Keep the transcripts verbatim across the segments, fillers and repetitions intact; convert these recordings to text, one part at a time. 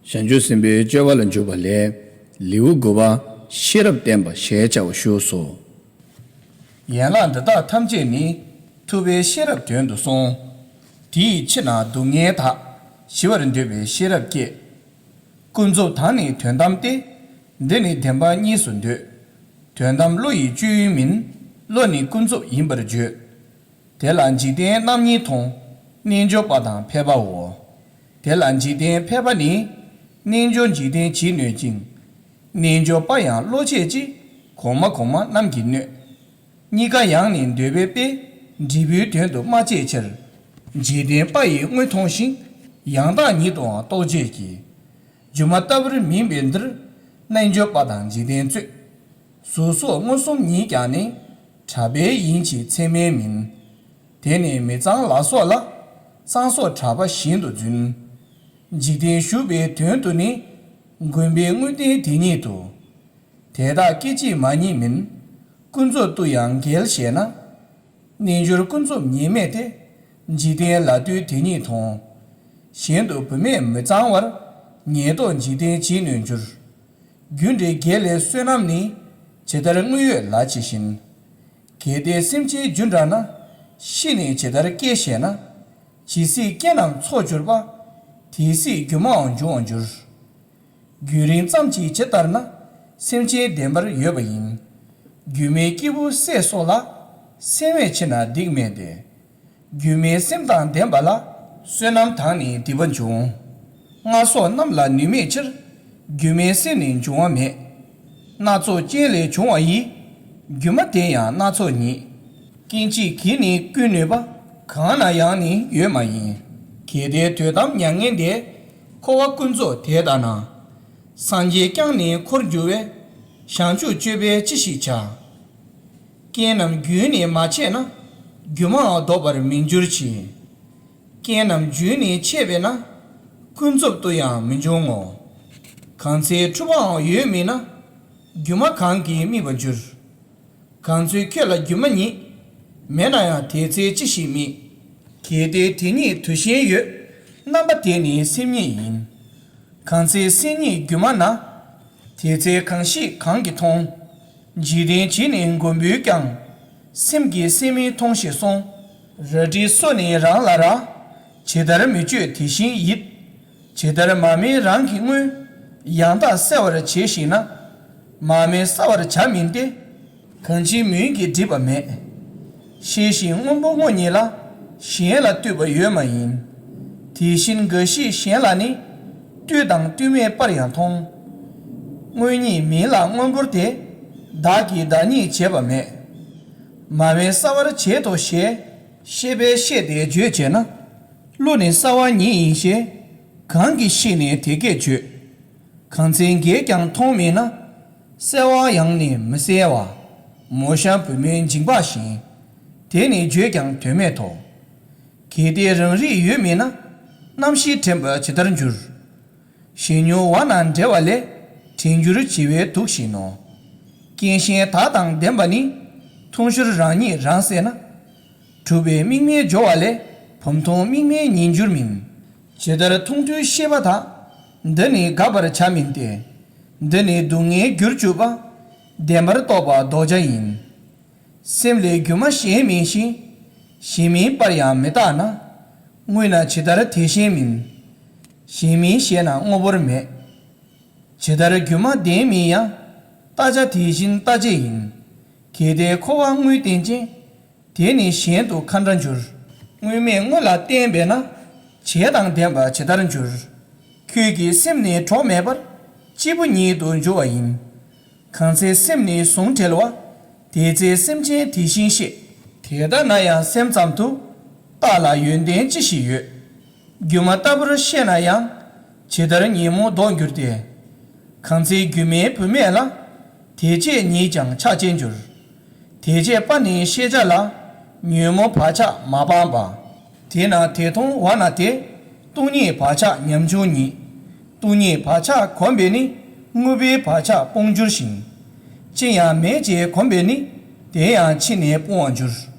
བྱང་ཆུབ་སེམས་དཔའི་སྤྱོད་པ་ལ་འཇུག་པ་ལས། ལེའུ་དགུ་པ། ཤེས་རབ་བསྟན་པ་ཞེས་བྱ་བ་བཞུགས་སོ། ཡན་ལག་འདི་དག་ཐམས་ཅད་ནི། ཐུབ་པའི་ཤེས་རབ་དོན་དུ་གསུངས། དེ་ཡི་ཕྱིར་ན་སྡུག་བསྔལ་དག་ཞི་བར་འདོད་པའི་ཤེས་རབ་བསྐྱེད། ཀུན་རྫོབ་དང་ནི་དོན་དམ་སྟེ། འདི་ནི་བདེན་པ་གཉིས་སུ་འདོད། དོན་དམ་བློ་ཡི་སྤྱོད་ཡུལ་མིན། བློ་ནི་ཀུན་རྫོབ་ཡིན་པར་བརྗོད། དེ་ལ་འཇིག་རྟེན་རྣམ་གཉིས་མཐོང་། རྣལ་འབྱོར་པ་དང་ཕལ་པའོ། དེ་ལ་འཇིག་རྟེན་ཕལ་པ་ནི། རྣལ་འབྱོར་འཇིག་རྟེན་ཇི་གནོད་ཅིང་། རྣལ་འབྱོར་པ་ཡང་བློ་བྱད་ཀྱིས། གོང་མ་གོང་མ་རྣམས་ཀྱིས་གནོད། གཉིས་ཀ་ཡང་ནི་འདོད་པའི་དཔེ། འབྲས་བུའི་དོན་དུ་མ་དཔྱད་ཕྱིར། འཇིག་རྟེན་པ་ཡིས་དངོས་མཐོང་ཞིང་། ཡང་དག་ཉིད་དུའང་རྟོག་བྱེད་ཀྱི། སྒྱུ་མ་ལྟ་བུར་མིན་པའི་འདིར། རྣལ་འབྱོར་པ་དང་འཇིག་རྟེན་རྩོད། གཟུགས་སོགས་མངོན་སུམ་ཉིད་ཀྱང་ནི། གྲགས་པས་ཡིན་གྱི་ཚད་མས་མིན། དེ་ནི་མི་གཙང་ལ་སོགས་ལ། གཙང་སོགས་གྲགས་པ་བཞིན་དུ་རྫུན། འཇིག་རྟེན་ཞུགས་པའི་དོན་དུ་ནི། མགོན་པོའི་དངོས་བསྟན་དེ་ཉིད་དུ། དེ་དག་སྐད་ཅིག་མ་ཉིད་མིན། ཀུན་རྫོབ་ཏུ་ཡང་འགལ་ཞེ་ན། རྣལ་འབྱོར་ཀུན་རྫོབ་ཉིད་མེད་དེ། འཇིག་རྟེན་ལ་ལྟོས་དེ་ཉིད་མཐོང་། གཞན་དུ་བུད་མེད་མི་གཙང་བར། ཉེར་བསྡོགས་འཇིག་རྟེན་ཇི་གནོད་འགྱུར། རྒྱུ་འབྲས་དགེ་ལས་བསོད་ནམས་ནི། ཇི་ལྟར་དངོས་ཡོད་ལ་ཇི་བཞིན། གལ་ཏེ་སེམས་ཅན་རྒྱུ་འདྲ་ན། ཤི་ནས་ཇི་ལྟར་སྐྱེ་ཞེ་ན། ཇི་སྲིད་སྐྱེ་རྣམས་ཚོགས་གྱུར་པ། དེ་སྲིད་སྒྱུ་མའང་འབྱུང་བར་འགྱུར། རྒྱུན་རིང་ཙམ་གྱིས་ཇི་ལྟར་ན། སེམས་ཅན་བདེན་པར་ཡོད་པ་ཡིན། སྒྱུ་མའི་སྐྱེས་བུ་སྲས་སོགས་ལ། སེམས་མེད་ཕྱིར་ན་སྡིག་མེད་དེ། སྒྱུ་མའི་སེམས་དང་ལྡན་པ་ལ། བསོད་ནམས་དང་ནི་སྡིག་པ་འབྱུང་། སྔར་སོགས་རྣམས་ལ་ནུས་མེད་ཕྱིར། སྒྱུ་མའི་སེམས་ནི་འབྱུང་བ་མེད། སྣ་ཚོགས་རྐྱེན་ལས་བྱུང་བ་ཡི། སྒྱུ་མ་དེ་ཡང་སྣ་ཚོགས་ཉིད། རྐྱེན་གཅིག་གིས་ནི་ཀུན་གནོད་པ། གང་ན་ཡང་ནི་ཡོད་མ་ཡིན། གལ་ཏེ་དུས་དམ་མྱ་ངན་འདས། འཁོར་བ་ཀུན་རྫོབ་དེ་ལྟ་ན། སངས་རྒྱས་ཀྱང་ནི་འཁོར་འགྱུར་བས། བྱང་ཆུབ་སྤྱོད་པས་ཅི་ཞིག་བྱ། རྐྱེན་རྣམས་རྒྱུན་ནི་མ་ཆད་ན། སྒྱུ་མའང་ལྡོག་པར་མི་འགྱུར་ཞིང་། རྐྱེན་རྣམས་རྒྱུན་ནི་ཆད་པས་ན། ཀུན་རྫོབ་ཏུ་ཡང་མི་འབྱུང་ངོ་། གང་ཚེ་འཁྲུལ་པའང་ཡོད་མིན་ན། སྒྱུ་མ་གང་གིས་དམིགས་པར་འགྱུར། གང་ཚེ་ཁྱོད་ལ་སྒྱུ་མ་ཉིད། མེད་ན་ཡང་དེ་ཚེ་ཅི་ཞིག་དམིགས། གལ་ཏེ་དེ་ཉིད་དུ་ཞེན་ཡོད། རྣམ་པ་དེ་ནི་སེམས་ཉིད་ཡིན། གང་ཚེ་སེམས་ཉིད་སྒྱུ་མ་ན། དེ་ཚེ་གང་ཞིག་གང་གིས་མཐོང་། འཇིག་རྟེན་གྱི་ནི་མགོན་པོས་ཀྱང་། སེམས་ཀྱིས་སེམས་མི་མཐོང་ཞེས་གསུངས། རལ་གྲི་སོ་ནི་རང་ལ་རག། ཇི་ལྟར་མི་གཅོད་དེ་བཞིན་ཡིད། ཇི་ལྟར་མ་རྨོས་རང་གི་དངོས། ཡང་དག་གསལ་བར་བྱས་ཤིང་ན། མ་རྨོས་གསལ་བར་བྱ་མིན་ཏེ། གང་ཕྱིར་མུན་གྱིས་བསྒྲིབས་པ་མེད། ཤེས་བཞིན་སྔོན་པོ་དངོས་ཉིད་ལ། གཞན་ལ་ལྟོས་པ་ཡོད་མ་ཡིན། དེ་བཞིན་འགའ་ཞིག་གཞན་ལ་ནི། ལྟོས་དང་ལྟོས་མེད་པར་ཡང་མཐོང་། དངོས་ཉིད་མིན་ལ་སྔོན་པོར་དེ། བདག་གིས་བདག་ཉིད་བྱས་པ་མེད། མ་རྨོས་གསལ་བར་བྱེད་དོ་ཞེས། ཤེས་པས་ཤེས་ཏེ་བརྗོད་བྱས་ན། བློ་ནི་གསལ་བ་ཉིད་ཡིན་ཞེས། གང་གིས་ཤེས་ནས་དེ་སྐད་བརྗོད། གང་ཚེ་འགས་ཀྱང་མཐོང་མིན་ན། གསལ་བ་ཡང་ནི་མི་གསལ་བ། མོ་གཤམ་བུ་མོའི་འགྱིང་བག་བཞིན། དེ་ནི་བརྗོད་ཀྱང་དོན་མེད་དོ། གལ་ཏེ་རང་རིག་ཡོད་མིན་ན། རྣམ་ཤེས་དྲན་པ་ཇི་ལྟར་འགྱུར། གཞན་མྱུར་བ་ན་འབྲེལ་བ་ལས། དྲན་འགྱུར་བྱི་བའི་དུག་བཞིན་ནོ། རྐྱེན་གཞན་དག་དང་ལྡན་པ་ནི། ཐུང་ཤོར་རང་ཉིད་རང་གསལ་ན། གྲུབ་པའི་དམིགས་མེད་སྦྱོར་བ་ལས། བུམ་ཐུང་དམིགས་མེད་ཉིད་འགྱུར་མིན། ཇི་ལྟར་ཐུང་ཐུང་ཤེས་པ་དག། འདི་ནི་དགག་པར་བྱ་མིན་ཏེ། འདི་ནི་སྡུག་བསྔལ་རྒྱུར་གྱུར་པ། བདེན་པར་རྟོགས་པ་ལྡོག་བྱ་ཡིན། སེམས་ལས་སྒྱུ་མ་གཞན་མིན་ཞིང་། གཞན་མིན་པར་ཡང་མི་རྟག་ན། དངོས་ན་ཇི་ལྟར་དེ་བཞིན་མིན། གཞན་མིན་ཞེ་ན་དངོས་པོར་མེད། ཇི་ལྟར་སྒྱུ་མ་བདེན་མིན་ཡང་། རྟག་བྱ་དེ་བཞིན་རྟག་བྱེད་ཡིན། གལ་ཏེ་འཁོར་བ་དངོས་བསྟན་ཅིང་། དེ་ནི་གཞན་དུ་ཁ་འདྲ་འགྱུར། དངོས་མེད་དངོས་ལ་བརྟེན་པས་ན། བྱས་དང་ལྡན་པ་ཇི་ལྟར་འགྱུར། ཁྱོད་ཀྱི་སེམས་ནི་གྲོགས་མེད་པར། གཅིག་པུ་ཉིད་དུ་འགྱུར་བ་ཡིན། གང་ཚེ་སེམས་ནི་ཟུང་འབྲེལ་བ། དེ་ཚེ་སེམས་ཅན་དེ་བཞིན་ཤེས། དེ་ལྟ་ན་ཡང་སེམས་ཙམ་དུ། རྟགས་ལ་ཡོན་ཏན་ཅི་ཞིག་ཡོད། སྒྱུ་མ་ལྟ་བུར་ཤེས་ན་ཡང་། ཇི་ལྟར་ཉོན་མོངས་ལྡོག་འགྱུར་ཏེ། གང་ཚེ་སྒྱུ་མའི་བུད་མེད་ལ། དེ་བྱས་ཉིད་ཀྱང་ཆགས་ཅན་འགྱུར། དེ་བྱས་པ་ནི་ཤེས་བྱ་ལ། ཉོན་མོངས་བག་ཆགས་མ་སྤངས་པ། དེས་ན་དེ་མཐོང་བ་ན་དེ། སྟོང་ཉིད་བག་ཆགས་ཉམ་ཆུང་ཉིད། སྟོང་ཉིད་བག་ཆགས་གོམས་པས་ནི། དངོས་པོའི་བག་ཆགས་སྤོང་འགྱུར་ཞིང་། ཅི་ཡང་མེད་ཅེས་གོམས་པས་ནི། དེ་ཡང་ཕྱི་ནས་སྤོང་བར་འགྱུར།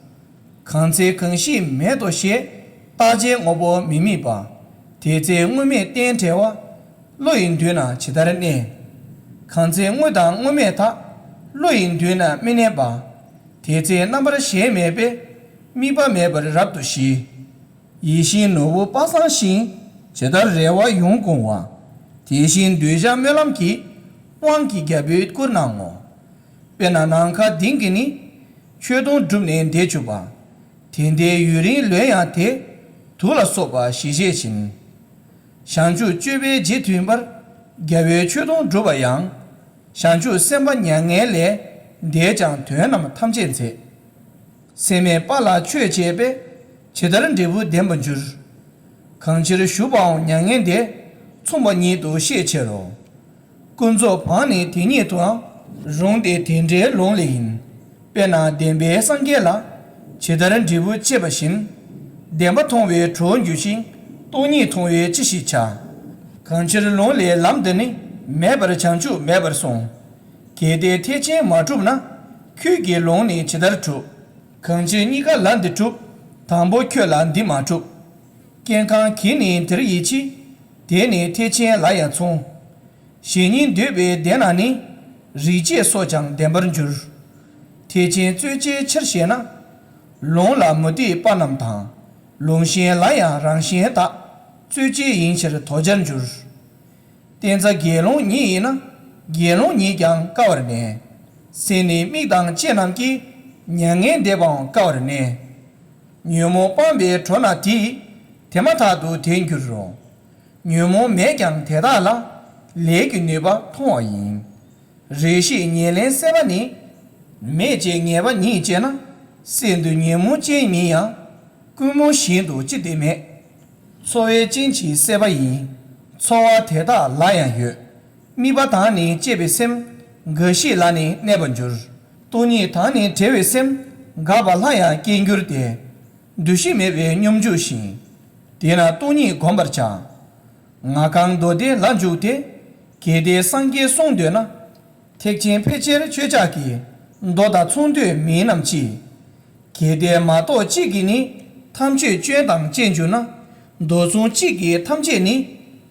གང་ཚེ་གང་ཞིག་མེད་དོ་ཞེས། རྟག་བྱའི་དངོས་པོ་མི་དམིགས་པ། དེ་ཚེ་དངོས་མེད་རྟེན་བྲལ་བ། བློ་ཡི་མདུན་ན་ཇི་ལྟར་གནས། གང་ཚེ་དངོས་དང་དངོས་མེད་དག། བློ་ཡི་མདུན་ན་མི་གནས་པ། དེ་ཚེ་རྣམ་པར་ཞེན་མེད་པས། དམིགས་པ་མེད་པར་རབ་ཏུ་ཞི། ཡིད་བཞིན་ནོར་བུ་དཔག་བསམ་ཤིང་། ཇི་ལྟར་རེ་བ་ཡོངས་བསྐང་བ། དེ་བཞིན་འདོད་ཆགས་སྨོན་ལམ་གྱི། དབང་གིས་རྒྱལ་པོས་བསྐུར་གནང་ངོ་། དཔེར་ན་ནམ་མཁའ་ལྡིང་གིས་ནི། ཆོས་དུང་བསྒྲུབས་ནས་བདེ་གྱུར་པ། དེ་འདྲའི་ཡུན་རིང་ལོན་ཡང་དེ། དུག་ལ་སོགས་པ་ཞི་བྱེད་བཞིན། བྱང་ཆུབ་སྤྱོད་པའི་རྗེ་མཐུན་པར། རྒྱལ་བའི་ཆོས་དུང་བསྒྲུབས་པ་ཡང་། བྱང་ཆུབ་སེམས་དཔའ་མྱ་ངན་ལས། འདས་ཀྱང་དོན་རྣམས་ཐམས་ཅད་མཛད། སེམས་མེད་པ་ལ་ཆོས་བྱས་པས། ཇི་ལྟར་འབྲས་བུ་ལྡན་པར་འགྱུར། གང་ཕྱིར་ཞུགས་པའང་མྱ་ངན་འདས། མཚུངས་པ་ཉིད་དུ་ཤེས་བྱའི་རོ། ཀུན་རྫོབ་བག་ནི་དེ་ཉིད་དུའང་། རུང་སྟེ་དེ་འདྲའི་ལོང་ལས་ཡིན། དཔེར་ན་བདེན་པའི་སངས་རྒྱས་ལ། ཇི་ལྟར་འབྲས་བུ་བཅས་པ་བཞིན། བདེན་པ་མཐོང་བས་གྲོགས་འགྱུར་ཞིང་། སྟོང་ཉིད་མཐོང་བས་ཅི་ཞིག་བྱ། གང་ཕྱིར་ལོང་ལས་ལམ་འདི་ནི། མེད་པར་བྱང་ཆུབ་མེད་པར་གསུངས། གལ་ཏེ་ཐེག་ཆེན་མ་གྲུབ་ན། ཁྱོད་ཀྱི་ལོང་ནི་ཇི་ལྟར་གྲུབ། གང་ཕྱིར་གཉིས་ཀ་ལ་འདི་གྲུབ། དང་པོ་ཁྱོད་ལ་འདི་མ་གྲུབ། རྐྱེན་གང་གིས་ནི་འདིར་ཡིད་ཆེས། དེ་ནི་ཐེག་ཆེན་ལ་ཡང་མཚུངས། གཞན་ཉིད་འདོད་པའི་བདེ་ན་ནི། རིག་བྱེད་སོགས་ཀྱང་ལྡན་པར་འགྱུར། ཐེག་ཆེན་རྩོད་བྱེད་ཕྱིར་ཞེ་ན། ལོང་ལ་མུ་སྟེགས་པ་རྣམས་དང་། ལོང་གཞན་ལ་ཡང་རང་གཞན་དག། རྩོད་བྱེད་ཡིན་ཕྱིར་དོགས་བྱར་འགྱུར། བསྟན་རྩ་དགེ་སློང་ཉིད་ཡིན་ན། དགེ་སློང་ཉིད་ཀྱང་དཀའ་བར་གནས། སེམས་ནི་དམིགས་དང་བཅས་རྣམས་ཀྱིས། མྱ་ངན་འདས་པའང་དཀའ་བར་གནས། ཉོན་མོངས་སྤངས་པས་གྲོལ་ན་དེ། དེ་མ་ཐག་ཏུ་དེར་འགྱུར་རོ། ཉོན་མོངས་མེད་ཀྱང་དེ་དག་ལ། ལས་ཀྱི་ནུས་པ་མཐོང་བ་ཡིན། རེ་ཞིག་ཉེར་ལེན་སད་པ་ནི། མེད་ཅེས་ངེས་པ་ཉིད་བཅས་ན། སེམས་དུ་ཉོན་མོངས་ཅན་མིན་ཡང་། ཀུན་རྨོངས་གཞན་དུ་ཅི་སྟེ་མེད། འཚོ་བའི་རྐྱེན་གྱིས་སད་པ་ཡིན། འཚོ་བ་དེ་དག་ལ་ཡང་ཡོད། དམིགས་པ་དང་ནི་བཅས་པའི་སེམས། འགའ་ཞིག་ལ་ནི་གནས་པར་འགྱུར། སྟོང་ཉིད་དང་ནི་བྲལ་བའི་སེམས། འགགས་པ་ལ་ཡང་སྐྱེར་འགྱུར་ཏེ། འདུ་ཤེས་མེད་པའི་སྙོམས་འཇུག་བཞིན། དེས་ན་སྟོང་ཉིད་བསྒོམ་པར་བྱ། ང་གང་མདོ་སྡེ་ལ་འཇུག་སྟེ། གལ་ཏེ་སངས་རྒྱས་གསུང་འདོད་ན། ཐེག་ཆེན་ཕལ་ཆེར་ཁྱོད་ཅག་གི། མདོ་དང་མཚུངས་འདོད་མིན་ནམ་ཅི། གལ་ཏེ་མ་རྟོགས་གཅིག་གིས་ནི། ཐམས་ཅད་སྐྱོན་དང་བཅས་འགྱུར་ན། མདོ་མཚུངས་གཅིག་གིས་ཐམས་ཅད་ནི།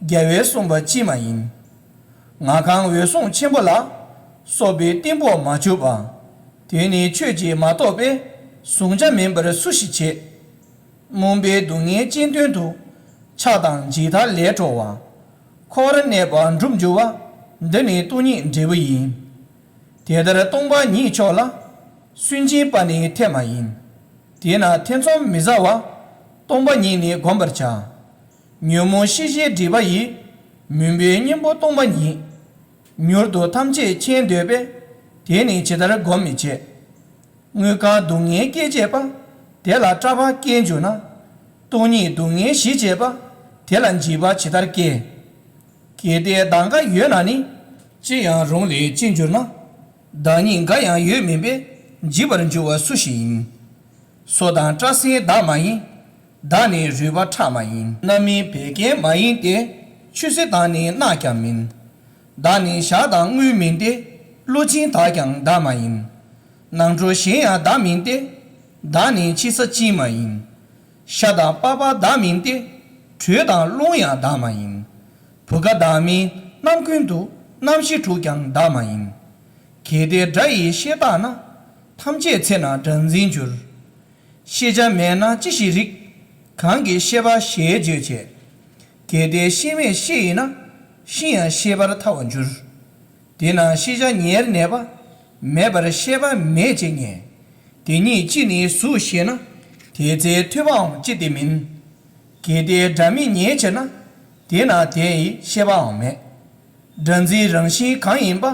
རྒྱལ་བས་གསུངས་པ་ཅིས་མ་ཡིན། ང་གང་འོད་སྲུང་ཆེན་པོ་ལ། སོགས་པའི་གཏན་པོ་མ་གྱུར་པ། དེ་ནི་ཆོས་ཀྱིས་མ་རྟོགས་པས། གཟུང་བྱ་མིན་པར་སུ་ཞིག་བྱེད། རྨོངས་པའི་སྡུག་བསྔལ་ཅན་དོན་དུ། ཆགས་དང་འཇིགས་མཐའ་ལས་གྲོལ་བ། འཁོར་བར་གནས་པ་འགྲུབ་འགྱུར་བ། འདི་ནི་སྟོང་ཉིད་འབྲས་བུ་ཡིན། དེ་ལྟར་སྟོང་པ་ཉིད་མཆོག་ལ། སུན་འབྱིན་པ་ནི་ཐེག་མ་ཡིན། དེས་ན་ཐེ་ཚོམ་མི་ཟ་བར། སྟོང་པ་ཉིད་ནི་བསྒོམ་པར་བྱ། ཉོན་མོངས་ཤེས་བྱའི་སྒྲིབ་པ་ཡིས། མུན་པའི་གཉེན་པོ་སྟོང་པ་ཉིད། མྱུར་དུ་ཐམས་ཅད་མཁྱེན་འདོད་པས། དེ་ནི་ཇི་ལྟར་བསྒོམ་མི་བྱེད། དངུལ་ཁང་སྡུག་བསྔལ་སྐྱེད་བྱེད་པ། དེ་ལ་སྐྲག་པ་སྐྱེ་འགྱུར་ན། སྟོང་ཉིད་སྡུག་བསྔལ་ཞི་བྱེད་པ། དེ་ལ་འཇིགས་པ་ཇི་ལྟར་སྐྱེ། གལ་ཏེ་བདག་འགའ་ཡོད་ན་ནི། ཅི་ཡང་རུང་ལས་ཅི་འགྱུར་ན། བདག་ཉིད་འགའ་ཡང་ཡོད་མིན་པས། འཇིགས་པར་འགྱུར་བ་སུ་ཞིག་ཡིན། སོ་དང་སྐྲ་སེན་བདག་མ་ཡིན། བདག་ནི་རུས་པ་ཁྲག་མ་ཡིན། རྣམ་སྨིན་བད་ཀན་མ་ཡིན་ཏེ། ཆུ་སེར་དང་ནི་རྣག་ཀྱང་མིན། བདག་ནི་ཞག་དང་དངུལ་མིན་ཏེ། ལོ་ཆེན་དག་ཀྱང་བདག་མ་ཡིན། ནང་ཁྲོལ་གཞན་ཡང་བདག་མིན་ཏེ། བདག་ནི་ཕྱི་ས་གཅིག་མ་ཡིན། ཤ་དང་པགས་པ་བདག་མིན་ཏེ། དྲོད་དང་རླུང་ཡང་བདག་མ་ཡིན། བུ་ག་བདག་མིན་རྣམ་ཀུན་ཏུ། རྣམ་ཤེས་དྲུག་ཀྱང་བདག་མ་ཡིན། གལ་ཏེ་སྒྲ་ཡིས་ཤེས་བཏགས་ན། ཐམས་ཅད་ཚེ་ན་སྒྲ་འཛིན་འགྱུར། ཤེས་བྱ་མེད་ན་ཅི་ཞིག་རིག། གང་གིས་ཤེས་པ་ཞེས་བརྗོད་བྱེད། གལ་ཏེ་ཤེས་མེད་ཤེས་ཡིན་ན། ཤིང་ཡང་ཤེས་པར་ཐལ་བར་འགྱུར། དེས་ན་ཤེས་བྱ་ཉེར་གནས་པ། མེད་པར་ཤེས་པ་མེད་ཅེས་ངེས། དེ་ཉིད་ཅི་ནས་གཟུགས་ཞེ་ན། དེ་ཚེ་ཐོས་པའང་ཅི་སྟེ་མིན། གལ་ཏེ་སྒྲ་མི་སྙན་ཕྱིར་ན། དེས་ན་དེ་ཡི་ཤེས་པའང་མེད། སྒྲ་འཛིན་རང་བཞིན་གང་ཡིན་པ།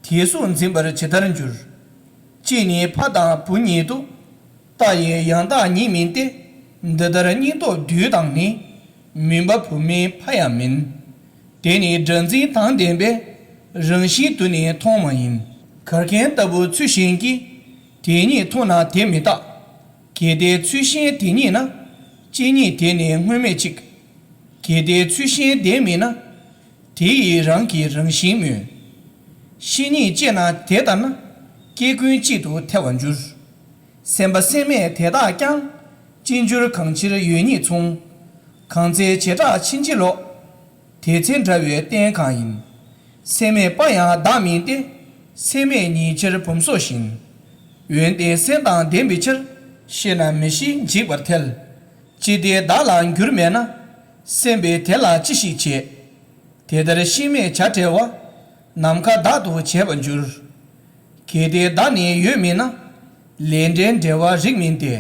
དེ་གཟུགས་འཛིན་པར་ཇི་ལྟར་འགྱུར། གཅིག་ནི་ཕ་དང་བུ་ཉིད་དུ། རྟ་ཡི་ཡང་རྟགས་ཉིད་མིན་ཏེ། འདི་ལྟར་སྙིང་སྟོབས་རྡུལ་དང་ནི། མུན་པ་བུ་མིན་ཕ་ཡང་མིན། དེ་ནི་སྒྲ་འཛིན་དང་ལྡན་པས། རང་བཞིན་དུ་ནི་མཐོང་མ་ཡིན། གར་མཁན་ལྟ་བུ་ཚུལ་གཞན་གྱིས། དེ་ཉིད་མཐོང་ན་དེ་མི་རྟག། གལ་ཏེ་ཚུལ་གཞན་དེ་ཉིད་ན། གཅིག་ཉིད་དེ་ནི་དངོས་མེད་ཅིག། གལ་ཏེ་ཚུལ་གཞན་དེ་མིན་ན། དེ་ཡི་རང་གི་རང་བཞིན་སྨོས། གཤིས་ཉིད་ཅེ་ན་དེ་ལྟར་ན། སྐྱེ་ཀུན་གཅིག་ཏུ་ཐལ་བར་འགྱུར། སེམས་པ་སེམས་མེད་དེ་དག་ཀྱང་། ཅི་འགྱུར་གང་ཕྱིར་ཡོད་ཉིད་མཚུངས། གང་ཚེ་བྱེ་བྲག་ཕྱིན་ཅི་ལོག། དེ་ཚེ་འདྲ་བའི་རྟེན་གང་ཡིན། སེམས་མེད་པ་ཡང་བདག་མིན་ཏེ། སེམས་མེད་ཉིད་ཕྱིར་བུམ་སོགས་བཞིན། འོན་ཏེ་སེམས་དང་ལྡན་པའི་ཕྱིར། ཤེས་ན་མི་ཤེས་འཇིག་པར་ཐལ། ཅི་སྟེ་བདག་ལ་འགྱུར་མེད་ན། སེམས་པས་དེ་ལ་ཅི་ཞིག་བྱེད། དེ་ལྟར་ཤེས་མེད་བྱ་བྲལ་བ། ནམ་མཁའ་བདག་ཏུ་བྱས་པར་འགྱུར། གལ་ཏེ་བདག་ནི་ཡོད་མིན་ན། ལས་འབྲས་འབྲེལ་བ་རིགས་མིན་ཏེ།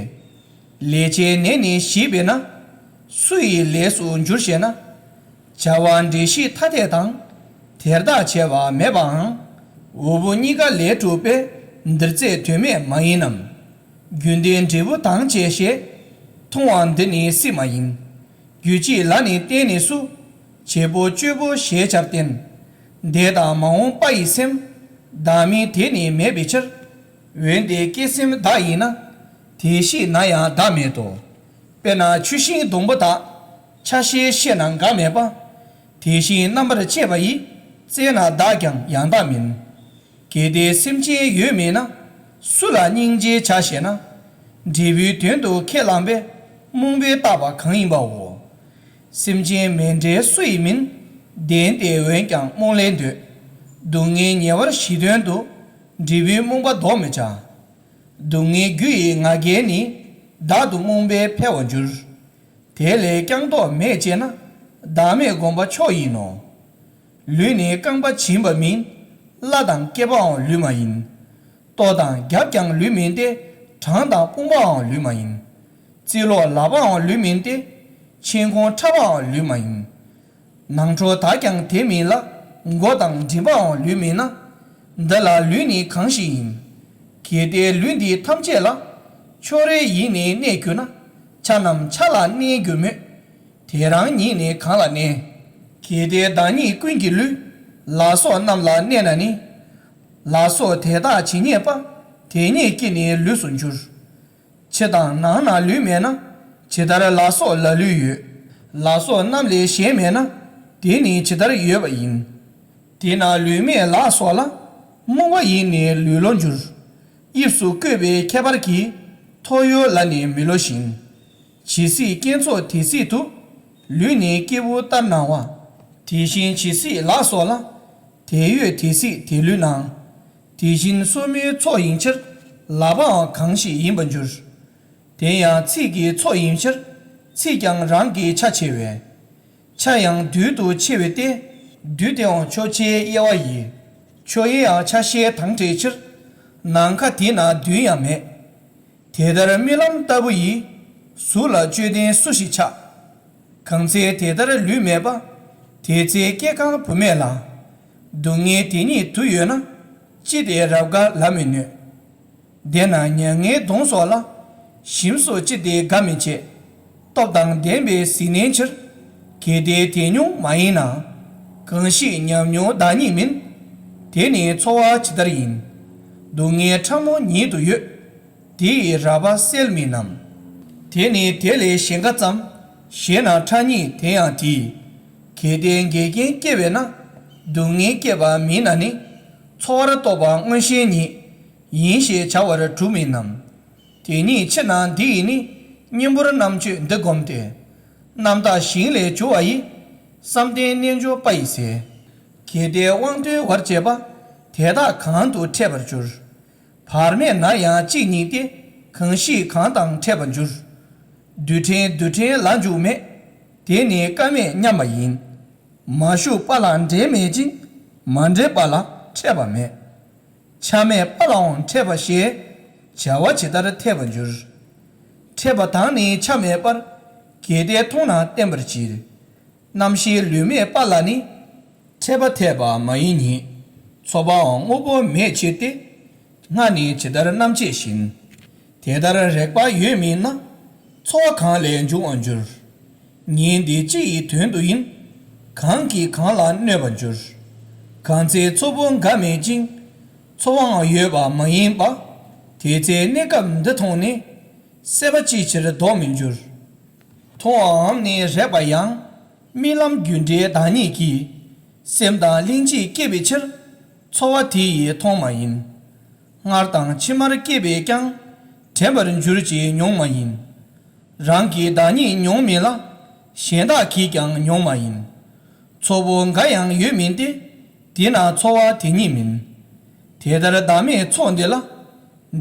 ལས་བྱས་ནས་ནི་ཞིག་པས་ན། སུ་ཡི་ལས་སུ་འགྱུར་ཞེ་ན། བྱ་བ་འབྲས་བཞི་ཐ་དད་དང་། དེར་བདག་བྱས་པ་མེད་པའང་། འོག་བུ་གཉིས་ཀ་ལས་གྲུབ་པས། འདིར་རྩད་དོན་མེད་མ་ཡིན་ནམ། རྒྱུ་འདི་འབྲས་བུ་དང་བཅས་ཞེས། མཐོང་བ་འདི་ནི་སྲིད་མ་ཡིན། རྒྱུ་གཅིག་ལ་ནི་བརྟེན་ནས་སུ། བྱེད་པོ་སྤྱོད་པོ་ཞེས་བྱར་བསྟན། འདས་དང་མ་འོངས་པ་ཡི་སེམས། བདག་མིན་དེ་ནི་མེད་པའི་ཕྱིར། འོན་ཏེ་སྐྱེ་སེམས་བདག་ཡིན་ན། དེ་ཤེས་ན་ཡང་བདག་མེད་དོ། དཔེར་ན་ཆུ་ཤིང་སྡོང་པོ་དག། ཆ་ཤས་ཤེས་ན་འགའ་མེད་པ། དེ་བཞིན་རྣམ་པར་དཔྱད་པ་ཡིས། བཙལ་ན་བདག་ཀྱང་ཡང་དག་མིན། གལ་ཏེ་སེམས་ཅན་ཡོད་མིན་ན། སུ་ལ་སྙིང་རྗེ་བྱ་ཞེ་ན། འབྲས་བུའི་དོན་དུ་ཁས་བླངས་པས། རྨོངས་པས་བཏགས་པ་གང་ཡིན་པའོ། སེམས་ཅན་མེད་འབྲས་སུ་ཡིས་མིན། བདེན་ཏེ་འོན་ཀྱང་རྨོངས་ལས་འདོད། སྡུག་བསྔལ་ཉེ་བར་ཞི་དོན་དུ། འབྲས་བུའི་རྨོངས་པ་ལྡོག་མི་བྱ། སྡུག་བསྔལ་རྒྱུ་ཡི་ང་རྒྱལ་ནི། བདག་ཏུ་རྨོངས་པས་འཕེལ་བར་འགྱུར། དེ་ལས་ཀྱང་ལྡོག་མེད་ཅེ་ན། བདག་མེད་སྒོམ་པ་མཆོག་ཡིན་ནོ། ལུས་ནི་རྐང་པ་བྱིན་པ་མིན། བླ་དང་སྐེད་པའང་ལུས་མ་ཡིན། ལྟོ་དང་རྒྱབ་ཀྱང་ལུས་མིན་ཏེ། བྲང་དང་དཔུང་པའང་ལུས་མ་ཡིན། རྩིས་ལོག་ལག་པའང་ལུས་མིན་ཏེ། མཆན་ཁུང་ཕྲ་བའང་ལུས་མ་ཡིན། ནང་ཁྲོལ་དག་ཀྱང་དེ་མིན་ལ། མགོ་དང་མགྲིན་པའང་ལུས་མིན་ན། འདི་ལ་ལུས་ནི་གང་ཞིག་ཡིན། གལ་ཏེ་ལུས་འདི་ཐམས་ཅད་ལ། ཕྱོགས་རེ་ཡིས་ནི་གནས་གྱུར་ན། ཆ་རྣམས་ཆ་ལ་གནས་འགྱུར་མོད། དེ་རང་ཉིད་ནི་གང་ལ་གནས། གལ་ཏེ་བདག་ཉིད་ཀུན་གྱི་ལུས། ལ་སོགས་རྣམས་ལ་གནས་ན་ནི། ལ་སོགས་དེ་དག་ཇི་སྙེད་པ། དེ་སྙེད་ཀྱིས་ནི་ལུས་སུ་འགྱུར། ཕྱི་དང་ནང་ན་ལུས་མེད་ན། ཇི་ལྟར་ལ་སོགས་ལ་ལུས་ཡོད། ལ་སོགས་རྣམས་ལས་གཞན་མེད་ན། དེ་ནི་ཇི་ལྟར་ཡོད་པ་ཡིན། དེས་ན་ལུས་མེད་ལ་སོགས་ལ། རྨོངས་པ་ཡིས་ནི་ལུས་ལོ་འགྱུར། དབྱིབས་སུ་བཀོད་པའི་ཁྱད་པར་གྱིས། ཐོ་ཡོད་ལ་ནི་མི་ལོ་བཞིན། ཇི་སྲིད་སྐྱེ་ཚོགས་དེ་སྲིད་དུ། ལུས་ནི་སྐྱེས་བུ་ལྟར་སྣང་བ། དེ་བཞིན་ཇི་སྲིད་ལ་སོགས་ལ། དེ་ཡོད་དེ་སྲིད་དེ་ལུས་སྣང་། དེ་བཞིན་སོར་མོའི་ཚོགས་ཡིན་ཕྱིར། ལག་པའང་གང་ཞིག་ཡིན་པར་འགྱུར། དེ་ཡང་ཚིགས་ཀྱི་ཚོགས་ཡིན་ཕྱིར། ཚིགས་ཀྱང་རང་གི་ཆ་ཕྱེ་བས། ཆ་ཡང་རྡུལ་དུ་ཕྱེ་བས་ཏེ། རྡུལ་དེའང་ཆོས་ཅན་དབྱེ་བ་ཡིས། ཆོས་དབྱེ་ཡང་ཆ་ཤས་དང་བྲལ་ཕྱིར། ནམ་མཁའ་དེ་ན་རྡུལ་ཡང་མེད། དེ་ལྟར་རྨི་ལམ་ལྟ་བུ་ཡིས། གཟུགས་ལ་དཔྱོད་ལྡན་སུ་ཞིག་ཆགས། གང་ཚེ་དེ་ལྟར་ལུས་མེད་པ། དེ་ཚེ་སྐྱེ་རྐང་བུད་མེད་ལ། སྡུག་བསྔལ་དེ་ཉིད་དུ་ཡོད་ན། ཅི་སྟེ་རབ་དགའ་ལ་མི་གནོད། དེས་ན་མྱ་ངན་གདོན་སོགས་ལ། ཞིམ་སོགས་ཅི་སྟེ་དགའ་མི་བྱེད། སྟོབས་དང་ལྡན་པས་གཟིགས་ནས་ཕྱིར། གལ་ཏེ་དེ་མྱོང་མ་ཡིན་ན། གང་ཞིག་ཉམས་མྱོང་བདག་ཉིད་མིན། དེ་ནི་འཚོ་བ་ཇི་ལྟར་ཡིན། སྡུག་བསྔལ་ཕྲ་མོ་ཉིད་དུ་ཡོད། དེ་ཡི་རགས་པ་སེལ་མིན་ནམ། དེ་ནི་དེ་ལས་གཞན་འགའ་ཙམ། ཞེ་ན་ཕྲ་ཉིད་དེ་ཡང་དེ། གལ་ཏེ་འགལ་རྐྱེན་སྐྱེ་བས་ན། སྡུག་བསྔལ་སྐྱེད་པ་མིན་ན་ནི། འཚོ་བར་གཏོགས་པ་མངོན་ཞེན་ཉིད། ཡིན་ཞེས་བྱ་བར་གྲུབ་མིན་ནམ། དེ་ཉིད་ཕྱིར་ན་འདི་ཡིས་ནི། གཉེན་པོར་རྣམ་དཔྱོད་འདི་བསྒོམས་ཏེ། རྣམ་དག་ཞིང་ལས་གྱུར་པ་ཡི། བསམ་གཏན་རྣལ་འབྱོར་པ་ཡི་ཟེར། གལ་ཏེ་དབང་དོན་བར་བྱེད་པ། དེ་དག་གང་དུ་འཕྲད་པར་འགྱུར། བར་མེད་ན་ཡང་གཅིག་ཉིད་དེ། གང་ཞིག་གང་དང་འཕྲད་པར་འགྱུར། རྡུལ་ཕྲན་རྡུལ་ཕྲན་ལ་འཇུག་མེད། དེ་ནི་སྐལ་མེད་མཉམ་པ་ཡིན། མ་ཞུགས་པ་ལ་འབྲེལ་མེད་ཅིང་། མ་འབྲེལ་པ་ལ་འཕྲད་པ་མེད། ཆ་མེད་པ་ལའང་འཕྲད་པ་ཞེས། བྱ་བ་ཇི་ལྟར་འཐད་པར་འགྱུར། འཕྲད་པ་དང་ནི་ཆ་མེད་པར། གལ་ཏེ་མཐོང་ན་བསྟན་པར་བྱེད། རྣམ་ཤེས་ལུས་མེད་པ་ལ་ནི། འཕྲད་པ་འཐད་པ་མ་ཡིན་ཉིད། ཚོགས་པའང་དངོས་པོ་མེད་ཕྱིར་ཏེ། སྔར་ནི་ཇི་ལྟར་རྣམ་དཔྱད་བཞིན། དེ་ལྟར་རེག་པ་ཡོད་མིན་ན། ཚོར་བ་གང་ལས་འབྱུང་བར་འགྱུར། ཉིད་འདི་ཅི་ཡི་དོན་དུ་ཡིན། གང་གིས་གང་ལ་གནོད་པར་འགྱུར། གང་ཚེ་ཚོགས་པོ་འགའ་མེད་ཅིང་། ཚོར་བའང་ཡོད་པ་མ་ཡིན་པ། དེ་ཚེ་གནས་སྐབས་འདི་མཐོང་ནས། སྲེད་པ་ཅི་ཕྱིར་ལྡོག་མི་འགྱུར། མཐོང་བའམ་ནི་རེག་པ་ཡང་། རྨི་ལམ་རྒྱུ་འབྲས་བདག་ཉིད་ཀྱིས། སེམས་དང་ལྷན་ཅིག་སྐྱེས་པའི་ཕྱིར། ཚོར་བ་དེ་ཡིས་མཐོང་མ་ཡིན། སྔར་དང་ཕྱི་མར་སྐྱེས་པས་ཀྱང་། དྲན་པར་འགྱུར་ཅེས་མྱོང་མ་ཡིན། རང་གིས་བདག་ཉིད་མྱོང་མིན་ལ། གཞན་དག་གིས་ཀྱང་མྱོང་མ་ཡིན། ཚོགས་པོ་འགའ་ཡང་ཡོད་མིན་ཏེ། དེས་ན་ཚོགས་པ་དེ་ཉིད་མིན། དེ་ལྟར་བདག་མེད་ཚོགས་འདི་ལ།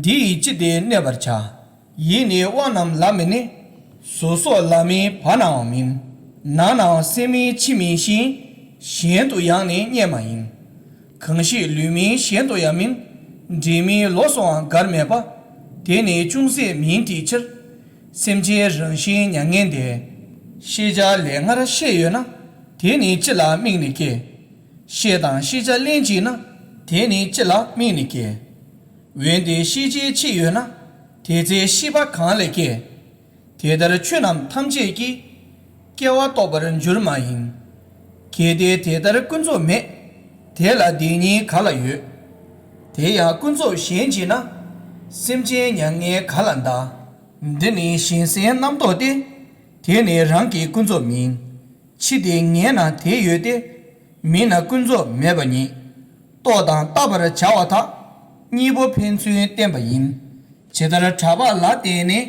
འདི་ཡིས་ཅི་སྟེ་གནས་པར་བྱ། ཡིད་ནི་དབང་རྣམས་ལ་མི་གནས། གཟུགས་སོགས་ལ་མིན་བར་ནའང་མིན། ནང་ནའང་སེམས་མིན་ཕྱི་མིན་ཞིང་། གཞན་དུ་ཡང་ནི་གནས་མ་ཡིན། གང་ཞིག་ལུས་མིན་གཞན་དུ་ཡང་མིན། འབྲལ་མིན་ལོགས་སུའང་འགར་མེད་པ། དེ་ནི་ཅུང་ཟད་མིན་དེའི་ཕྱིར། སེམས་ཅན་རང་བཞིན་མྱ་ངན་འདས། ཤེས་བྱ་ལས་སྔར་ཤེས་ཡོད་ན། དེ་ནི་ཅི་ལ་དམིགས་ནས་སྐྱེ། ཤེས་དང་ཤེས་བྱ་ལྷན་ཅིག་ན། དེ་ནི་ཅི་ལ་དམིགས་ནས་སྐྱེ། འོན་ཏེ་ཤེས་བྱའི་ཕྱིར་ཡོད་ན། དེ་ཚེ་ཤེས་པ་གང་ལས་སྐྱེ། དེ་ལྟར་ཆོས་རྣམས་ཐམས་ཅད་ཀྱི། སྐྱེ་བ་རྟོགས་པར་འགྱུར་མ་ཡིན། གལ་ཏེ་དེ་ལྟར་ཀུན་རྫོབ་མེད། དེ་ལ་དེ་ཉིད་ག་ལ་ཡོད། དེ་ཡང་ཀུན་རྫོབ་གཞན་གྱིས་ན། སེམས་ཅན་མྱ་ངན་ག་ལ་འདའ། འདི་ནི་གཞན་སེལ་རྣམ་རྟོག་སྟེ། དེ་ནི་རང་གི་ཀུན་རྫོབ་མིན། ཕྱི་དེ་ངེས་ན་དེ་ཡོད་དེ། མིན་ན་ཀུན་རྫོབ་མེད་པ་ཉིད། རྟོགས་དང་བརྟག་པར་བྱ་བ་དག། གཉིས་པོ་ཕན་ཚུན་བསྟན་པ་ཡིན། ཇི་ལྟར་གྲགས་པ་ལ་བརྟེན་ནས།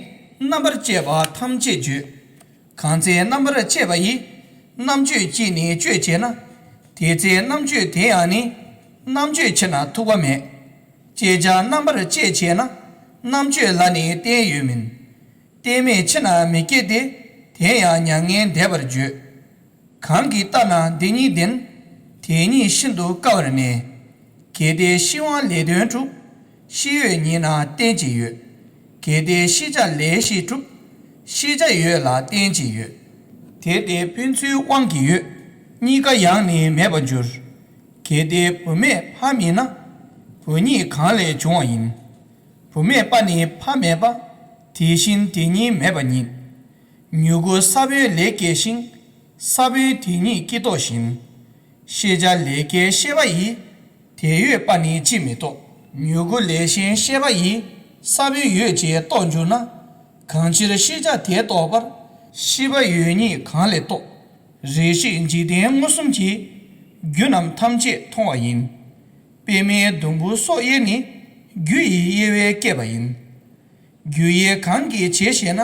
རྣམ་པར་དཔྱད་པ་ཐམས་ཅད་བརྗོད། གང་ཚེ་རྣམ་པར་དཔྱད་པ་ཡིས། རྣམ་དཔྱོད་ཀྱིས་ནི་དཔྱོད་བྱས་ན། དེ་ཚེ་རྣམ་དཔྱོད་དེ་ཡང་ནི། རྣམ་དཔྱོད་ཕྱིར་ན་ཐུག་པ་མེད། དཔྱད་བྱ་རྣམ་པར་དཔྱད་བྱས་ན། རྣམ་དཔྱོད་ལ་ནི་རྟེན་ཡོད་མིན། རྟེན་མེད་ཕྱིར་ན་མི་སྐྱེ་སྟེ། དེ་ཡང་མྱ་ངན་འདས་པར་བརྗོད། གང་གིས་ལྟ་ན་འདི་ཉིད་བདེན། དེ་ཉིད་ཤིན་ཏུ་དཀའ་བར་གནས། གལ་ཏེ་ཤེས་དབང་ལས་དོན་གྲུབ། ཤེས་ཡོད་ཉིད་ན་རྟེན་ཅིང་ཡོད། གལ་ཏེ་ཤེས་བྱ་ལས་ཤེས་གྲུབ། ཤེས་བྱ་ཡོད་ལ་རྟེན་ཅིང་ཡོད། དེ་སྟེ་ཕན་ཚུན་དབང་གིས་ཡོད། གཉིས་ཀ་ཡང་ནི་མེད་པར་འགྱུར། གལ་ཏེ་བུ་མེད་ཕ་མིན་ན། བུ་ཉིད་གང་ལས་བྱུང་བ་ཡིན། བུ་མེད་པ་ནི་ཕ་མེད་པ། དེ་བཞིན་དེ་ཉིད་མེད་པ་ཉིད། མྱུ་གུ་ས་བོན་ལས་སྐྱེས་ཤིང་། ས་བོན་དེ་ཉིད་སྐྱེ་རྟོགས་བཞིན། ཤེས་བྱ་ལས་སྐྱེས་ཤེས་པ་ཡིས། དེ་ཡོད་པ་ནི་ཅིས་མི་རྟོགས། མྱུ་གུ་ལས་གཞན་ཤེས་པ་ཡིས། ས་བོན་ཡོད་ཅེས་རྟོགས་འགྱུར་ན། གང་ཕྱིར་ཤེས་བྱ་དེ་རྟོགས་པར། ཤེས་པ་ཡོད་ཉིད་གང་ལས་རྟོགས། རེ་ཞིག་འཇིག་རྟེན་མངོན་སུམ་གྱིས། རྒྱུ་རྣམས་ཐམས་ཅད་མཐོང་བ་ཡིན། པདྨའི་སྡོང་བུ་སོགས་དབྱེ་ནི། རྒྱུ་ཡི་དབྱེ་བས་བསྐྱེད་པ་ཡིན། རྒྱུ་དབྱེ་གང་གིས་བྱས་ཞེ་ན།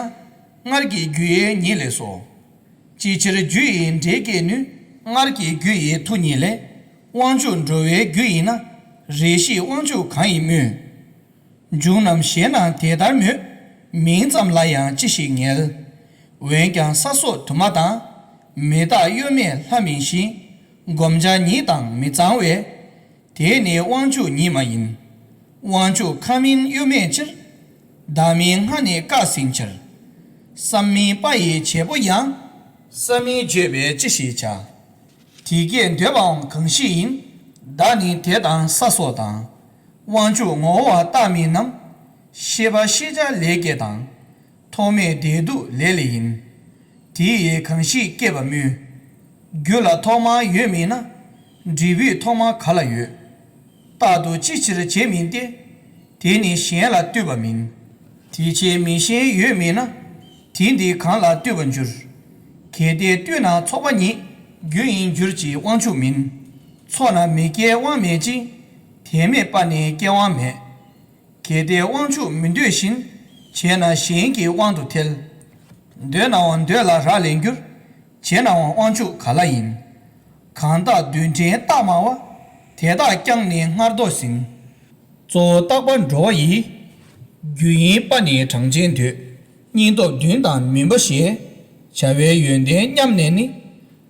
སྔར་གྱི་རྒྱུ་དབྱེ་ཉིད་ལས་སོ། ཅིའི་ཕྱིར་རྒྱུ་ཡི་འབྲས་སྐྱེད་ནུས། སྔར་གྱི་རྒྱུ་ཡི་མཐུ་ཉིད་ལས། དབང་ཕྱུག་འགྲོ་བའི་རྒྱུ་ཡིན་ན། རེ་ཞིག་དབང་ཕྱུག་གང་ཡིན་སྨོས། འབྱུང་རྣམས་ཞེ་ན་དེ་ལྟར་མོད། མིང་ཙམ་ལ་ཡང་ཅི་ཞིག་ངལ། འོན་ཀྱང་ས་སོགས་དུ་མ་དང་། མི་རྟག་གཡོ་མེད་ལྷ་མིན་ཞིང་། བསྒོམ་བྱ་ཉིད་དང་མི་གཙང་བས། དེ་ནི་དབང་ཕྱུག་ཉིད་མ་ཡིན། དབང་ཕྱུག་ཁ་མིན་གཡོ་མེད་ཕྱིར། བདག་མིན་སྔ་ནས་བཀག་ཟིན་ཕྱིར། བསམ་མིན་པ་ཡི་བྱེད་པོ་ཡང་། བསམ་མིན་བརྗོད་པས་ཅི་ཞིག་བྱ། དེ་སྐད་འདོད་པའང་གང་ཞིག་ཡིན། བདག་ནི་དེ་དང་ས་སོགས་དང་། དབང་ཕྱུག་ངོ་བོ་བ་རྟག་མིན་ནམ། ཤེས་པ་ཤེས་བྱ་ལས་སྐྱེས་དང་། ཐོགས་མེད་བདེ་སྡུག་ལས་ལས་ཡིན། དེ་ཡིས་གང་ཞིག་སྐྱེས་པ་སྨོས། རྒྱུ་ལ་ཐོག་མ་ཡོད་མིན་ན། འབྲས་བུའི་ཐོག་མ་ག་ལ་ཡོད། རྟག་ཏུ་ཅི་ཕྱིར་བྱེད་མིན་ཏེ། དེ་ནི་གཞན་ལ་ལྟོས་པ་མིན། དེ་ཕྱིར་མི་གཞན་ཡོད་མིན་ན། དེ་འདི་གང་ལ་ལྟོས་པར་འགྱུར། གལ་ཏེ་ལྟོས་ན་ཚོགས་པ་ཉིད། རྒྱུ་ཡིན་འགྱུར་གྱི་དབང་ཕྱུག་མིན། ཚོགས་ན་མི་སྐྱེའི་དབང་མེད་ཅིང་། དེ་མེད་པ་ནི་སྐྱེ་དབང་མེད། གལ་ཏེ་དབང་ཕྱུག་མི་འདོད་བཞིན། བྱས་ན་གཞན་གྱི་དབང་དུ་ཐལ། འདོད་ནའང་འདོད་ལ་རག་ལས་འགྱུར། བྱས་ནའང་དབང་ཕྱུག་ག་ལ་ཡིན། གང་དག་རྡུལ་ཕྲན་རྟག་སྨྲ་བ། དེ་དག་ཀྱང་ནི་སྔར་ལྡོག་ཟིན། གཙོ་བོ་རྟག་པ་འགྲོ་བ་ཡི། རྒྱུ་ཡིན་པ་ནི་གྲངས་ཅན་འདོད། སྙིང་སྟོབས་བདུན་དང་མུན་པ་ཞེས། བྱ་བའི་ཡོན་ཏན་མཉམ་ནས་ནི།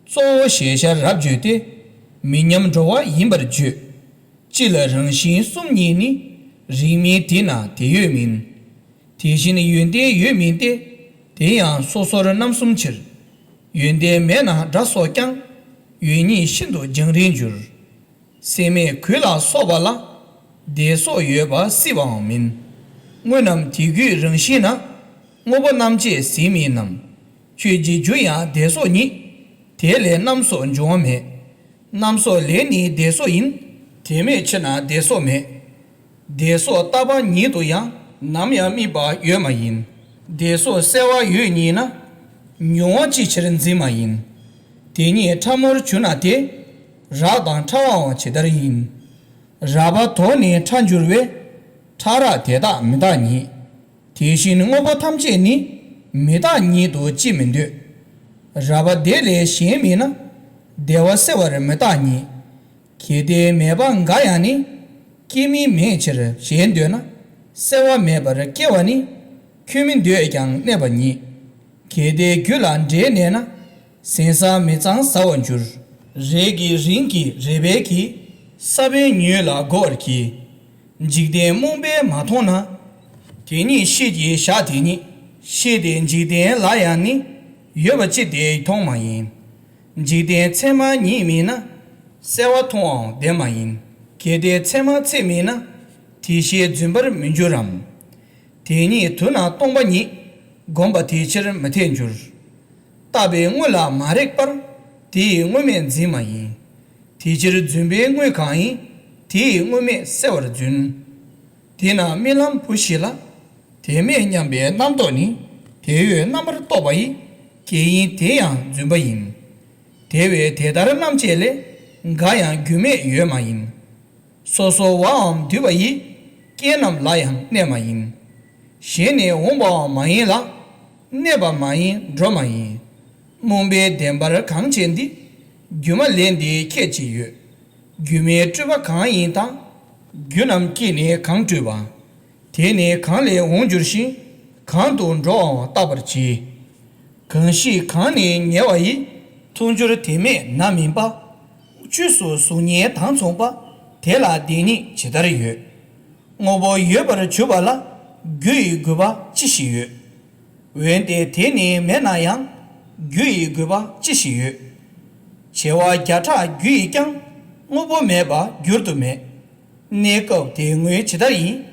གཙོ་བོ་ཞེས་བྱར་རབ་བརྗོད་དེ། མི་མཉམ་འགྲོ་བ་ཡིན་པར་བརྗོད། སྤྱི་ལ་རང་བཞིན་གསུམ་ཉིད་ནི། རིགས་མིན་དེ་ན་དེ་ཡོད་མིན། དེ་བཞིན་ཡོན་ཏན་ཡོད་མིན་ཏེ། དེ་ཡང་སོ་སོར་རྣམ་གསུམ་ཕྱིར། ཡོན་ཏན་མེད་ན་སྒྲ་སོགས་ཀྱང་། ཡོད་ཉིད་ཤིན་ཏུ་རྒྱང་རིང་འགྱུར། སྲེད་མེད་གོས་ལ་སོགས་པ་ལ། བདེ་སོགས་ཡོད་པ་སྲིད་པའང་མིན། དངོས་རྣམས་དེ་དགུའི་རང་བཞིན་ན། དངོས་པོ་རྣམ་བཅད་ཟིན་མིན་ནམ། ཆོས་ཀྱི་རྒྱུ་ཡང་བདེ་སོགས་ཉིད། དེ་ལས་རྣམ་སོགས་འབྱུང་བ་མེད། རྣམ་སོགས་ལས་ནི་བདེ་སོགས་ཡིན། དེ་མེད་ཕྱིར་ན་བདེ་སོགས་མེད། བདེ་སོགས་རྟག་པ་ཉིད་དུ་ཡང་། ནམ་ཡང་དམིགས་པ་ཡོད་མ་ཡིན། བདེ་སོགས་གསལ་བ་ཡོད་ཉིད་ན། མྱོང་བ་ཅི་ཕྱིར་འཛིན་མ་ཡིན། དེ་ཉིད་ཕྲ་མོར་གྱུར་ན་དེ། རགས་དང་ཕྲ་བའང་ཇི་ལྟར་ཡིན། རགས་པ་དོར་ནས་ཕྲ་འགྱུར་བས། ཕྲ་རགས་དེ་དག་མི་རྟག་ཉིད། དེ་བཞིན་དངོས་པོ་ཐམས་ཅད་ནི། མི་རྟག་ཉིད་དུ་ཅིས་མི་འདོད། རགས་པ་དེ་ལས་གཞན་མིན་ན། བདེ་བ་གསལ་བར་མི་རྟག་ཉིད། གལ་ཏེ་མེད་པ་འགའ་ཡང་ནི། སྐྱེ་མིན་མེད་ཕྱིར་ཞེས་འདོད་ན། གསལ་བ་མེད་པར་སྐྱེ་བ་ནི། ཁྱོད་མི་འདོད་ཀྱང་གནས་པ་ཉིད། གལ་ཏེ་རྒྱུ་ལ་འབྲས་གནས་ན། ཟན་ཟ་མི་གཙང་ཟ་བར་འགྱུར། རས་ཀྱི་རིན་གྱིས་རས་བལ་གྱི། ས་བོན་ཉོས་ལ་བགོ་བར་གྱིས། འཇིག་རྟེན་རྨོངས་པས་མ་མཐོང་ན། དེ་ཉིད་ཤེས་ཀྱི་ཞག་དེ་ཉིད། ཤེས་ཏེ་འཇིག་རྟེན་ལ་ཡང་ནི། ཡོད་པ་ཅི་སྟེ་མཐོང་མ་ཡིན། འཇིག་རྟེན་ཚད་མ་ཉིད་མིན་ན། གསལ་བ་མཐོང་བའང་བདེན་མ་ཡིན། གལ་ཏེ་ཚད་མ་ཚད་མིན་ན། དེ་ཤེས་རྫུན་པར་མི་འགྱུར་རམ། དེ་ཉིད་དུ་ན་སྟོང་པ་ཉིད། བསྒོམས་པ་དེའི་ཕྱིར་མི་འཐད་འགྱུར། བཏགས་པའི་དངོས་ལ་མ་རེག་པར། དེ་ཡི་དངོས་མེད་འཛིན་མ་ཡིན། དེའི་ཕྱིར་རྫུན་པའི་དངོས་གང་ཡིན། དེ་ཡི་དངོས་མེད་གསལ་བར་རྫུན། དེས་ན་རྨི་ལམ་བུ་ཞིག་ལ། དེ་མེད་སྙམ་པའི་རྣམ་རྟོག་ནི། དེ་ཡོད་རྣམ་པར་རྟོག་པ་ཡི། གེགས་ཡིན་དེ་ཡང་རྫུན་པ་ཡིན། དེ་བས་དེ་ལྟར་རྣམ་དཔྱད་ལས། འགའ་ཡང་རྒྱུ་མེད་ཡོད་མ་ཡིན། སོ་སོ་བའམ་འདུས་པ་ཡི། རྐྱེན་རྣམས་ལ་ཡང་གནས་མ་ཡིན། གཞན་ནས་འོངས་པའང་མ་ཡིན་ལ། གནས་པ་མ་ཡིན་འགྲོ་མ་ཡིན། རྨོངས་པའི་བདེན་པར་གང་བྱེད་འདི། སྒྱུ་མ་ལས་འདི་ཁྱད་ཅི་ཡོད། སྒྱུ་མའི་སྤྲུལ་པ་གང་ཡིན་དང་། རྒྱུ་རྣམས་ཀྱིས་ནི་གང་སྤྲུལ་པ། དེ་ནི་གང་ལས་འོང་འགྱུར་ཞིང་། གང་དུ་འགྲོའང་བརྟག་པར་གྱིས། གང་ཞིག་གང་ནི་ཉེ་བ་ཡི། མཐོང་གྱུར་དེ་མེད་ན་མིན་པ། དངོས་སུ་གཟུགས་བརྙན་དང་མཚུངས་པ། དེ་ལ་བདེན་ཉིད་ཇི་ལྟར་ཡོད། དངོས་པོ་ཡོད་པར་གྱུར་པ་ལ། རྒྱུ་ཡི་དགོས་པ་ཅི་ཞིག་ཡོད། འོན་ཏེ་དེ་ནི་མེད་ན་ཡང་། རྒྱུ་ཡི་དགོས་པ་ཅི་ཞིག་ཡོད། བྱེ་བ་བརྒྱ་ཕྲག་རྒྱུ་ཡིས་ཀྱང་། དངོས་པོ་མེད་པ་འགྱུར་དུ་མེད། གནས་སྐབས་དེ་དངོས་ཇི་ལྟར་ཡིན།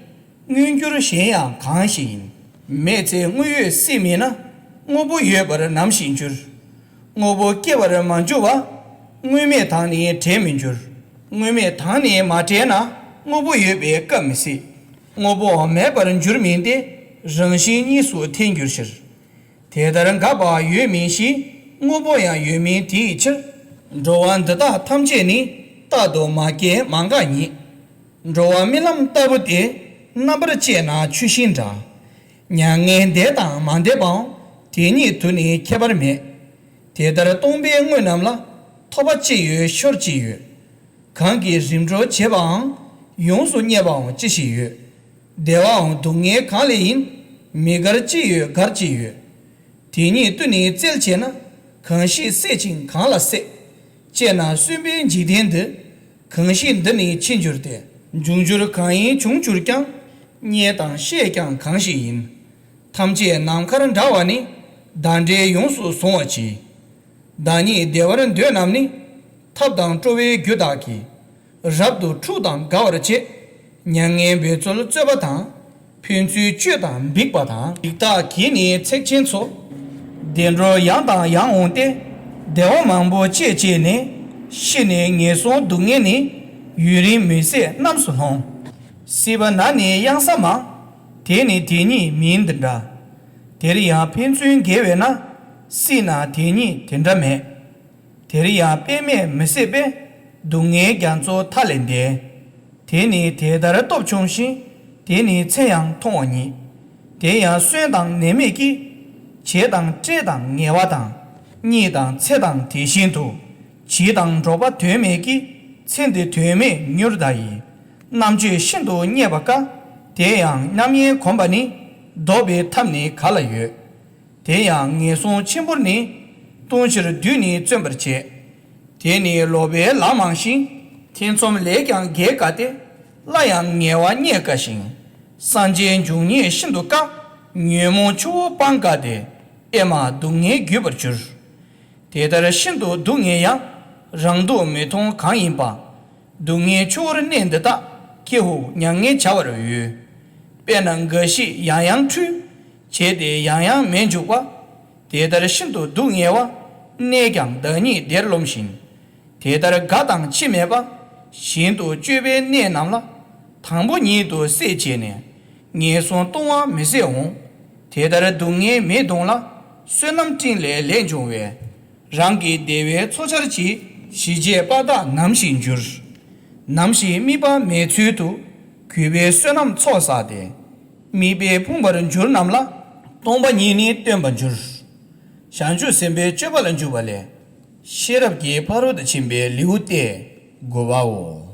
མངོན་གྱུར་གཞན་ཡང་གང་ཞིག་ཡིན། མེད་ཚེ་དངོས་ཡོད་སྲིད་མིན་ན། དངོས་པོ་ཡོད་པར་ནམ་ཞིག་འགྱུར། དངོས་པོ་སྐྱེ་བར་མ་འགྱུར་བ། དངོས་མེད་དང་ནི་བྲལ་མི་འགྱུར། དངོས་མེད་དང་ནི་མ་བྲལ་ན། དངོས་པོ་ཡོད་པའི་སྐབས་མི་སྲིད། དངོས་པོའང་མེད་པར་འགྱུར་མིན་ཏེ། རང་བཞིན་གཉིས་སུ་འཐད་འགྱུར་ཕྱིར། དེ་ལྟར་འགག་པ་ཡོད་མིན་ཞིང་། དངོས་པོ་ཡང་ཡོད་མིན་དེའི་ཕྱིར། འགྲོ་བ་འདི་དག་ཐམས་ཅད་ནི། རྟག་ཏུ་མ་སྐྱེས་མ་འགག་ཉིད། འགྲོ་བ་རྨི་ལམ་ལྟ་བུ་སྟེ། རྣམ་པར་དཔྱད་ན་ཆུ་ཤིང་འདྲ། མྱ་ངན་འདས་དང་མ་འདས་པའང་། དེ་ཉིད་དུ་ནི་ཁྱད་པར་མེད། དེ་ལྟར་སྟོང་པའི་དངོས་རྣམས་ལ། ཐོབ་པ་ཅི་ཡོད་ཤོར་ཅི་ཡོད། གང་གིས་རིམ་གྲོ་བྱེད་པའང་། ཡོངས་སུ་བརྙས་པའང་ཅི་ཞིག་ཡོད། བདེ་བའང་སྡུག་བསྔལ་གང་ལས་ཡིན། མི་དགར་ཅི་ཡོད་དགར་ཅི་ཡོད། དེ་ཉིད་དུ་ནི་བཙལ་བྱས་ན། གང་ཞིག་སྲེད་ཅིང་གང་ལ་སྲེད། ཅེ་ན་གསོན་པའི་འཇིག་རྟེན་འདི། གང་ཞིག་འདི་ནི་འཆི་འགྱུར་ཏེ། འབྱུང་འགྱུར་གང་ཡིན་འབྱུང་འགྱུར་ཀྱང་། རྙེད་དང་ཤེས་ཀྱང་གང་ཞིག་ཡིན། ཐམས་ཅད་ནམ་མཁར་འདྲ་བ་ནི། བདག་འདྲའི་ཡོངས་སུ་བཟུང་བ་ཅི། བདག་ཉིད་བདེ་བར་འདོད་རྣམས་ནི། ཐབས་དང་སྤྲོ་བའི་རྒྱུ་དག་གིས། རབ་ཏུ་འཁྲུག་དང་དགའ་བར་བྱེད། མྱ་ངན་འབད་རྩོལ་རྩོད་པ་དང་། ཕན་ཚུན་གཅོད་དང་འབིགས་པ་དང་། འབིགས་བདག་གིས་ནི་ཚེགས་ཆེན་ཚོ། བདེ་འགྲོར་ཡང་དང་ཡང་འོང་སྟེ། བདེ་བ་མང་པོ་སྤྱད་བྱས་ནས། ཤི་ནས་ངན་སོང་སྡུག་བསྔལ་ནི། ཡུན་རིང་མི་བཟད་རྣམས་སུ་ལྷུང་། སྲིད་པ་ན་ནི་གཡང་ས་མང་། དེ་ནི་དེ་ཉིད་མིན་འདི་འདྲ། དེར་ཡང་ཕན་ཚུན་འགལ་བས་ན། སྲིད་ན་དེ་ཉིད་དེ་འདྲ་མེད། དེར་ཡང་དཔེ་མེད་མི་སྲིད་པས། སྡུག་བསྔལ་རྒྱ་མཚོ་མཐའ་ལས་འདས། དེ་ནི་དེ་ལྟར་སྟོབས་ཆུང་ཞིང་། དེ་ནི་ཚེ་ཡང་ཐུང་བ་ཉིད། དེ་ཡང་གསོན་དང་ནད་མེད་ཀྱི། བྱེད་དང་བཀྲེས་དང་ངལ་བ་དང་། གཉིད་དང་འཚེ་དང་དེ་བཞིན་དུ། བྱིས་དང་འགྲོགས་པ་དོན་མེད་ཀྱི། ཚེ་འདི་དོན་མེད་མྱུར་འདའ་ཡི། རྣམ་དཔྱོད་ཤིན་ཏུ་རྙེད་པ་དཀའ། དེ་ཡང་རྣམ་གཡེང་གོམས་པ་ནི། བཟློག་པའི་ཐབས་ནི་ག་ལ་ཡོད། དེ་ཡང་ངན་སོང་ཆེན་པོར་ནི། ལྟུང་ཕྱིར་བདུད་ནི་བརྩོན་པར་བྱེད། དེ་ནི་ལོག་པའི་ལམ་མང་ཞིང་། ཐེ་ཚོམ་ལས་ཀྱང་བརྒལ་དཀའ་སྟེ། སླར་ཡང་ངལ་བ་རྙེད་དཀའ་ཞིང་། སངས་རྒྱས་འབྱུང་ཉེས་ཤིན་ཏུ་དཀའ། ཉོན་མོངས་ཆུ་བོ་སྤང་དཀའ་སྟེ། ཨེ་མ་སྡུག་བསྔལ་རྒུད་པར་འགྱུར། དེ་ལྟར་ཤིན་ཏུ་སྡུག་བསྔལ་ཡང་། རང་སྡུག་མི་མཐོང་གང་ཡིན་པ། སྡུག་བསྔལ་ཆུ་བོར་གནས་འདི་དག། ཀྱེ་ཧུ་མྱ་ངན་བྱ་བར་འོས། དཔེར་ན་འགའ་ཞིག་ཡང་ཡང་འཁྲུལ། བྱས་ཏེ་ཡང་ཡང་མེད་འཇུག་པ། དེ་ལྟར་ཤིན་ཏུ་སྡུག་བསྔལ་བ། གནས་ཀྱང་བདག་ཉིད་བདེར་རློམ་ཞིང་། དེ་ལྟར་དགའ་དང་འཆི་མེད་པ། ཞིང་དུ་སྤྱོད་པའི་གནས་རྣམས་ལ། དང་པོ་ཉིད་དུ་སྲེད་བྱས་ནས། ངན་སོང་ལྟུང་བ་མི་བཟད་འོང་། དེ་ལྟར་སྡུག་བསྔལ་མེད་གདོང་ལ། བསོད་ནམས་སྤྲིན་ལས་ལས་འབྱུང་བའི། རང་གི་བདེ་བའི་ཚོགས་ཆར་གྱིས། ཞི་བྱེད་པ་དག་ནམ་ཞིག་འགྱུར། ནམ་ཞིག་དམིགས་པ་མེད་ཚུལ་དུ། གུས་པས་བསོད་ནམས་ཚོགས་བསགས་ཏེ། དམིགས་པས་ཕུང་བར་འགྱུར་རྣམས་ལ། སྟོང་པ་ཉིད་ནི་སྟོན་པར་འགྱུར། བྱང་ཆུབ་སེམས་དཔའི་སྤྱོད་པ་ལ་འཇུག་པ་ལས། ཤེས་རབ་ཀྱི་ཕ་རོལ་ཏུ་ཕྱིན་པའི་ལེའུ་སྟེ་དགུ་པའོ།